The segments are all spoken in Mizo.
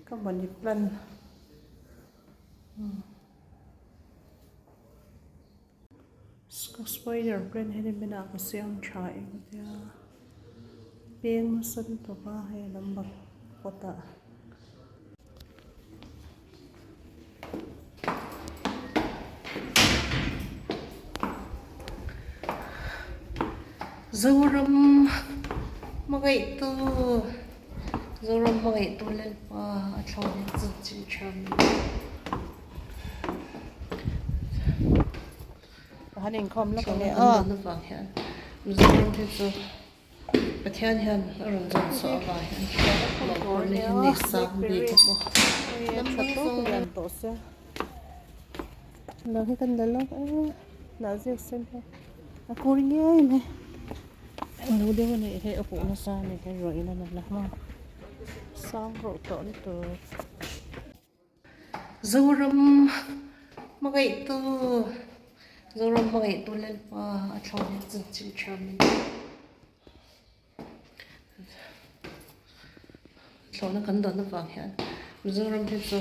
Ka money plant ka spider plant hi nimin ah ka siam tha em tia peng nasa lutuk a hei a lam bak pot ah. Zoram hmangaihtu Zoram hmangaihtu Lalpa a thlawh hian chanchin tha min Ka han inkhawm lawk ang e aw. Kan avang hian Mizoram hi chu Pathian hian a rawn zawn chhuah avang hian mawhphurhna hi nei sang bik a maw. Lam dang zawng lian tawh se. Lo hi kan la lawk a hnah ziak sen hi a kur ngei mai. Englo deuh a nih hi a huh nasa a ni hi ruah in a la hma sang rawh tawh lutuk. Zoram hmangaihtu Zoram hmangaihtu Lalpa a thlawh hian chanchin tha min thlawhna kan dawn avang hian Mizoram hi chu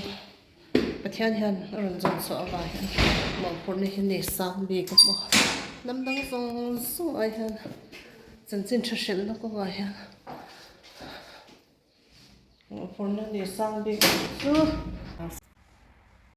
Pathian hian a rawn zawn chhuah avang hian mawhphurhna hi nei sang bik a maw hnam dang zawng zawng ai hian chanchin tha hrilhna kawngah hian mawhphurhna nei sang bik chu.